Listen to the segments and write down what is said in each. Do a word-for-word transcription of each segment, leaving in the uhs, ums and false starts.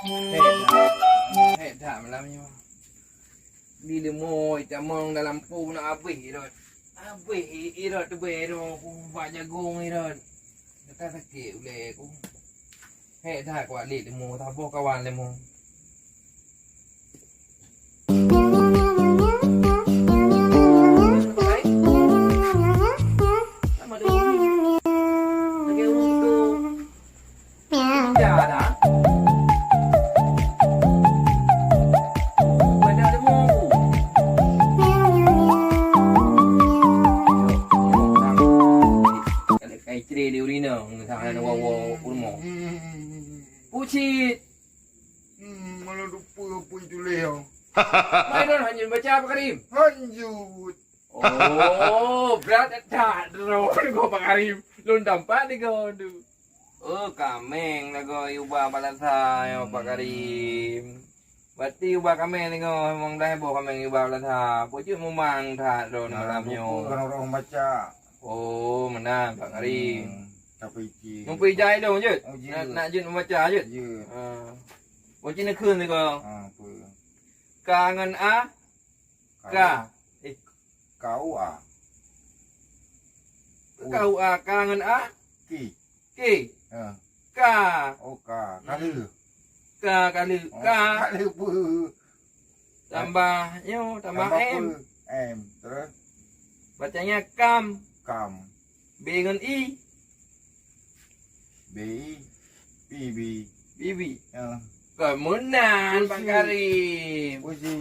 Hék that. Hék that malam nyoe. Di leumô itamong dalam pu na abéh irot. Abéh i-, irot teubai droe ku bak jagong irot. Ka sakét ulée ku. Hék that kuat lé leumô, saboh kawan leumô. Pucit. Hmm, malah lupa apa yang tulis ya. Mai don hanyut baca Pak Karim. Hanyut. Oh, brat that droe ngon Pak Karim. Lôn tampak di godu. Oh, kaméng lagoe iuba balasa ya Pak Karim. Berarti iuba kaméng lagoe memang dah heboh kaméng iuba balasa. Pucit mumang that droe malam nyoe. Kan orang baca. Oh, meunan Pak Karim. Hmm, tapi cik. Mumpui jai dong jeuet. Oh, jeuet. Nak, nak jeuet membaca jeuet. Jeuet. Ha. Pucit neukheun lagoe. Ha, apa? Ka ngon a. Ka. Eh. K U A. K U A, ka ngon a? Ki. Ki. Ha. Ka. Oh, ka. Ka lheueh. Ka, ka lheueh. Oh, ka. Ka lheueh peue? Tambah, nyoe, tambah M. Tambah peue? M. Terus? Bacanya kam. Kam. B ngon I. B I, B B. B B. Ya. Kau meunan, Pak Karim. Puji.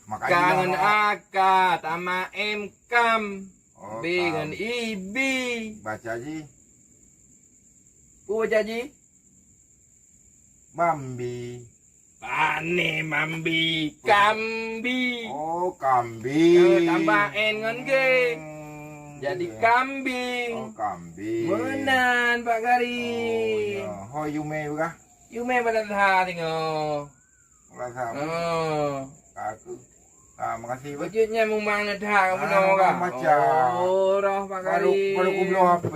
Makanya ka ngon a, ka, tamah M, kam. Oh, B kam. Ngon I, bi. Baca ji. Peue baca ji? Bambi. Pane mambi, kambi. Oh, kambi. Eh, tambah N ngon G. Hmm, jadi iya. Kambing. Oh, kambing. Meunan, Pak Karim. Oh, iya. Ho, Yume berah? Yume balasa singoh. Balasa. Oh. Aku. Ah, makasih, Pak. Wujudnya memang neutha kamu. Ah, orang baca. Oh, roh Pak Karim. Baru, baru kubloe H P.